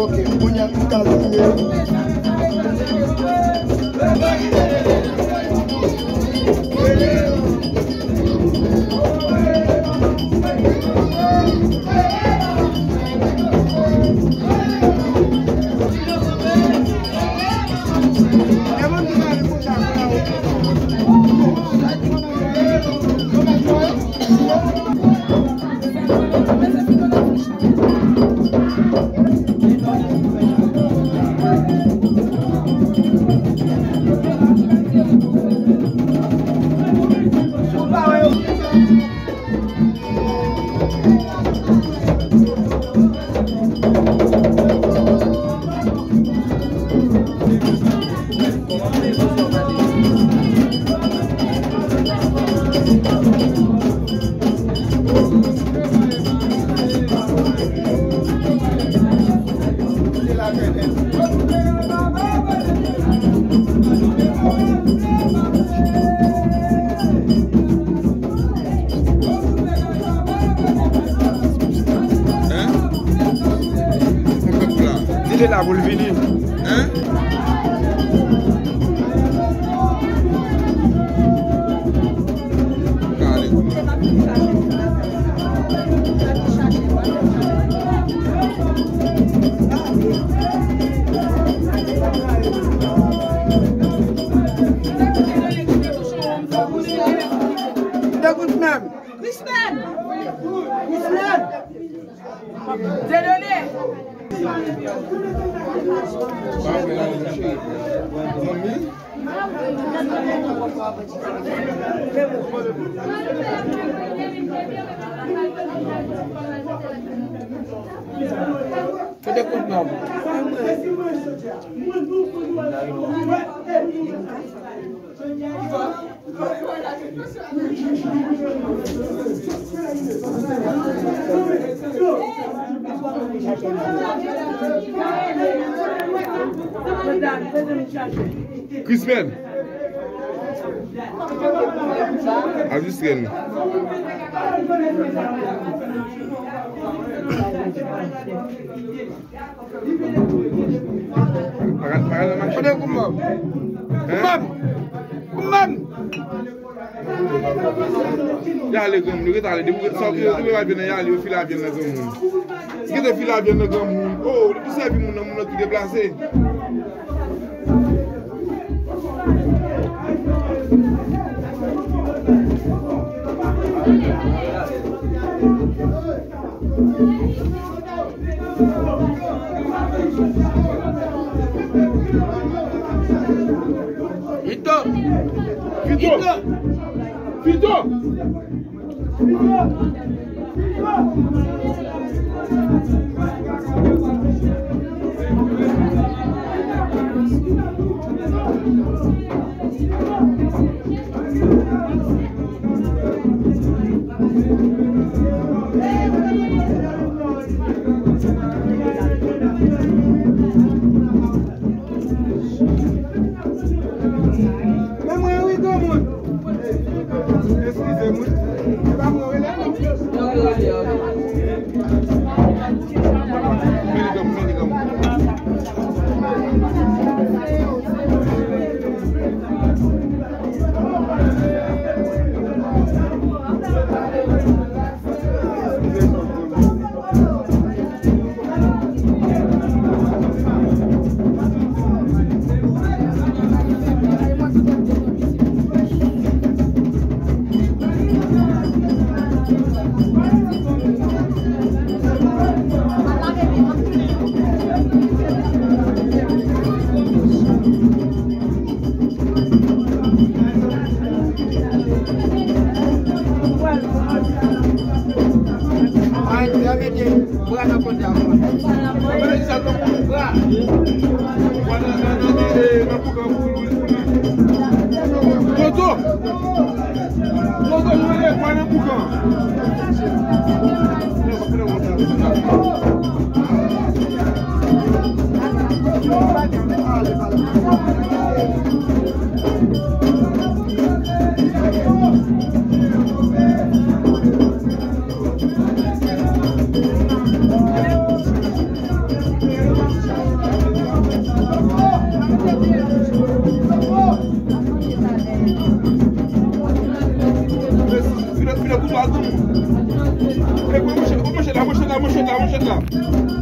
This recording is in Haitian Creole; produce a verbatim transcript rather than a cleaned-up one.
Ok, kounye a nou ka vini. Hein? Di l la pou l vini. Hein? Kale. Christmas! Christmas! Dieudonné! Kote kout nòm? Christmas. Al jis rèn. Kote kout nòm? Kout nòm! Kout nòm! Y ale granmoun, yo ret ale. Depi sa, yo, yo, yo pa vin nan y ale, yo file avyann nan granmoun. Yo te file avyann nan granmoun. Oh, li pou sèvi moun nan, moun nan tou deplase. Vito! Vito! Vito! Toto! Toto, nou rele kwa nan boukan. Vire, vire kouto a granmoun. E, mwen, manchèt, manchèt la, manchèt la, manchèt la, manchèt la.